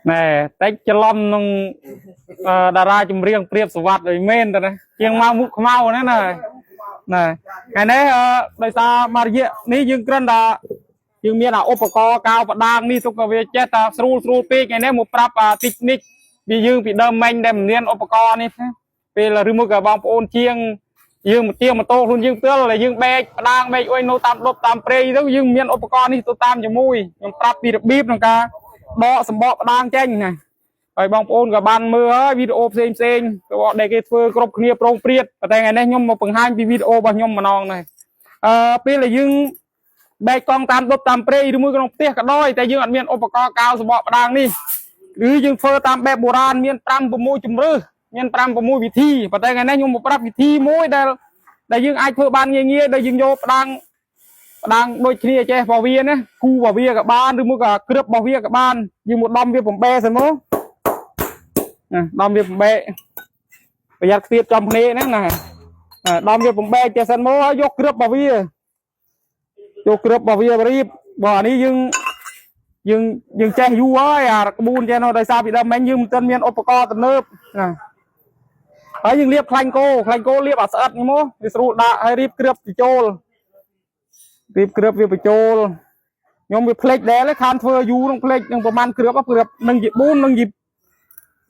ណែតិចច្រឡំនឹងតារាចម្រៀងព្រៀបសវត្តដូចមែនតើណាជាងមកមុខខ្មៅណាណាណែថ្ងៃនេះដោយសារមករយៈនេះយើងគ្រាន់តែយើងមានអាឧបករណ៍កៅផ្ដាងនេះទុកក៏វាចេះតែស្រួលស្រួលពេកថ្ងៃនេះមកប្រាប់អាតិចនិចពីយើងពីដើមមិញដែលមិនមានឧបករណ៍នេះណាពេលឬមួយក៏បងប្អូនជាងយើងមកទៀងម៉ូតូខ្លួនយើងផ្ទាល់ហើយយើងបែកផ្ដាងបែកអុយនៅតាមដប់តាមព្រៃទៅយើងមានឧបករណ៍នេះទៅតាមជាមួយខ្ញុំប្រាប់ពីរបៀបក្នុងការដកសម្បកផ្ដាងចេញណាហើយបងប្អូនក៏បានមើលហើយវីដេអូផ្សេងផ្សេងរបស់ដែលគេធ្វើគ្រប់គ្នាប្រងព្រាតប៉ុន្តែថ្ងៃនេះខ្ញុំមកបង្ហាញពីវីដេអូរបស់ខ្ញុំម្ដងដែរពេលដែលយើងបែកកង់តាមដប់តាមព្រៃឬមួយក្នុងផ្ទះក៏ដោយតែយើងអត់មានឧបករណ៍កៅសម្បកផ្ដាងនេះឬយើងធ្វើតាមបែបបុរាណមាន5 6ជំរើសមាន5 6វិធីប៉ុន្តែថ្ងៃនេះខ្ញុំមកប្រាប់វិធីមួយដែលដែលយើងអាចធ្វើបានងាយងាយដែលយើងយកផ្ដាងផ្ដាងដូចគ្នាចេះរបស់វាណាគូរបស់វាក៏បានឬមួយក៏ក្រឹបរបស់វាក៏បានយើងមកដំវាបំបែសិនមកណាដំវាបំបែប្រយ័ត្នខ្ទាតចំភ្នែកហ្នឹងណាដំវាបំបែចេះសិនមកហើយយកក្រឹបរបស់វាយកក្រឹបរបស់វារៀបបើអានេះយើងយើងយើងចេះយូរហើយអាក្បួនចេះនោះដោយសារពីដើមមិញយើងមិនទាន់មានឧបករណ៍ទំនើបណាហើយយើងលាបខ្លាញ់គោខ្លាញ់គោលាបអាស្អិតនេះមកវាស្រួលដាក់ហើយរៀបគ្របបញ្ចូលរៀបគ្របវាបញ្ចូលខ្ញុំវាភ្លេចដែរខានធ្វើយូរនឹងភ្លេចនឹងប្រហែលគ្របគ្របនឹងជា4នឹងជា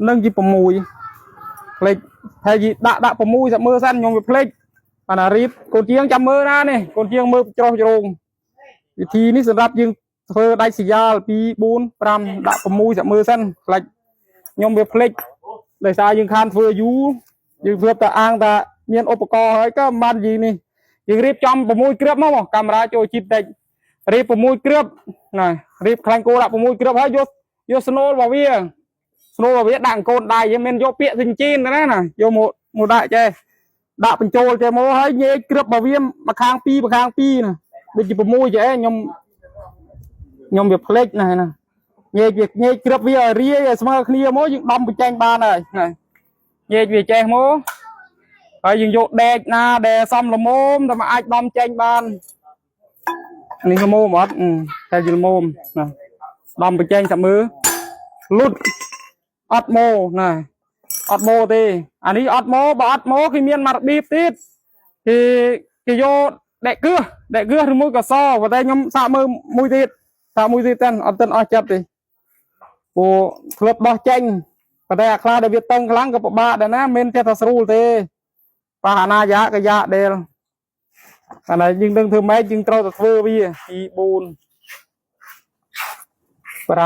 នឹងជា6ភ្លេចហើយដាក់ដាក់6សាក់មើលសិនខ្ញុំវាភ្លេចបានរៀបកូនជាងចាំមើលណានេះកូនជាងមើលច្រោះជ្រងវិធីនេះសម្រាប់យើងធ្វើដាច់សយ៉ាល2 4 5ដាក់6សាក់មើលសិនខ្លាចខ្ញុំវាភ្លេចដោយសារយើងខានធ្វើយូរយើងធ្វើតែអាងតែមានឧបករណ៍ហើយក៏មិនបានយីនេះយើងរៀបចំ6គ្រាប់មកកាមេរ៉ាចូលជីតតិចរៀប6គ្រាប់ណារៀបខ្លាញ់គោដាក់6គ្រាប់ហើយយកយកស្នូលរបស់វាស្នូលរបស់វាដាក់កូនដៃយើងមិនយកពាក្យសិញ្ជីនណាណាយកមកមកដាក់ចេះដាក់បញ្ចូលចេះមកហើយញែកគ្រាប់របស់វាមួយខាង2មួយខាង2ណាដូចជា6ចេះខ្ញុំខ្ញុំវាភ្លេចណាស់ណាញែកវាញែកគ្រាប់វាឲ្យរាយឲ្យស្មើគ្នាមកយើងដំបញ្ចេញបានហើយណាញែកវាចេះមកហើយយើងយកដែកណាដែលសំល្មមតែមកអាចដំចេញបាននេះល្មមអត់តែជាល្មមណាដំបញ្ចេញតែមើលលុតអត់ម៉ូណាអត់ម៉ូទេអានេះអត់ម៉ូបើអត់ម៉ូគេមានមករបៀបទៀតគេគេយកដែកគឹះដែកគឹះឬមួយក៏សប៉ុន្តែខ្ញុំសាកមើលមួយទៀតសាកមួយទៀតតែអត់ទាន់អស់ចិត្តទេព្រោះធ្លាប់ដោះចេញប៉ុន្តែអាខ្លះដែលវាតឹងខ្លាំងក៏ពិបាកដែរណាមិនចេះថាស្រួលទេប៉ះអាណាយ៉ាក៏យ៉ាដែលអានេះយើងដឹងធ្វើម៉េចយើងត្រូវតែធ្វើវា2 4 5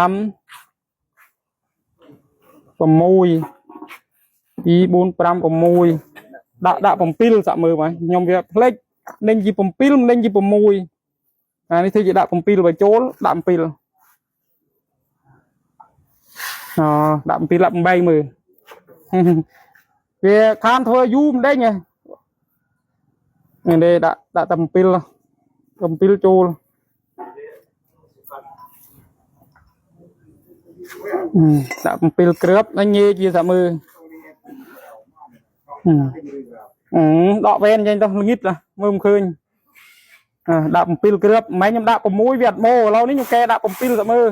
6 2 4 5 6ដាក់ដាក់7សាក់មើលមកខ្ញុំវាផ្លេចនឹងជា7នឹងជា6អានេះធ្វើជាដាក់7បើចូលដាក់7អដាក់7ដាក់8មើលវាខានធ្វើយូរមិនដេញហ៎នេះដាក់ដាក់តែ7 7ចូលដាក់7គ្រាប់ហើយញែកវាសាក់មើលដកវែនចេញទៅល្ងិតមើលមិនឃើញដាក់7គ្រាប់មិនខ្ញុំដាក់6វាអត់ម៉ូឥឡូវនេះខ្ញុំកែដាក់7សាក់មើល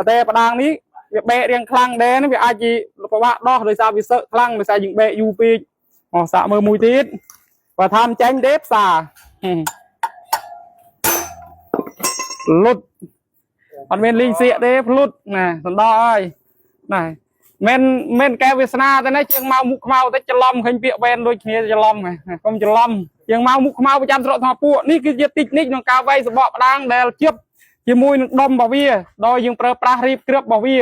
តែផ្ដាងនេះវាបែករៀងខ្លាំងដែរវាអាចជាពិបាកដោះដោយសារវាសឹកខ្លាំងដោយសារយើងបែកយូរពេកមកសាក់មើលមួយទៀតបើថាមិនចាញ់ទេផ្សារលុតអត់មានលីងសៀកទេភ្លុតណាសណ្ដោហើយណាមិនមិនកែវាសនាទៅណាជាងមកមុខខ្មៅទៅច្រឡំឃើញពាក្យវែនដូចគ្នាច្រឡំកុំច្រឡំជាងមកមុខខ្មៅប្រចាំស្រុកថ្មពួកនេះគឺជាតិចនិចក្នុងការវាយសបកផ្ដាងដែលជៀបជាមួយនឹងដុំរបស់វាដោយយើងប្រើប្រាស់រៀបគ្របរបស់វា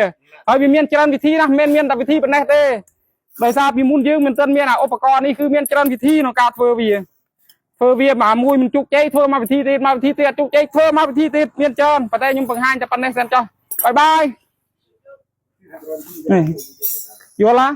ហើយវាមានច្រើនវិធីណាស់មិនមានតែវិធីប៉ុណ្ណេះទេដោយសារពីមុនយើងមិនទាន់មានអាឧបករណ៍នេះគឺមានច្រើនវិធីក្នុងការធ្វើវាធ្វើវាមកមួយមិនជោគជ័យធ្វើមកវិធីទៀតមកវិធីទៀតជោគជ័យធ្វើមកវិធីទៀតមានច្រើនប៉ុន្តែខ្ញុំបង្ហាញតែប៉ុណ្ណេះសិនចុះបាយបាយនេះយល់ឡា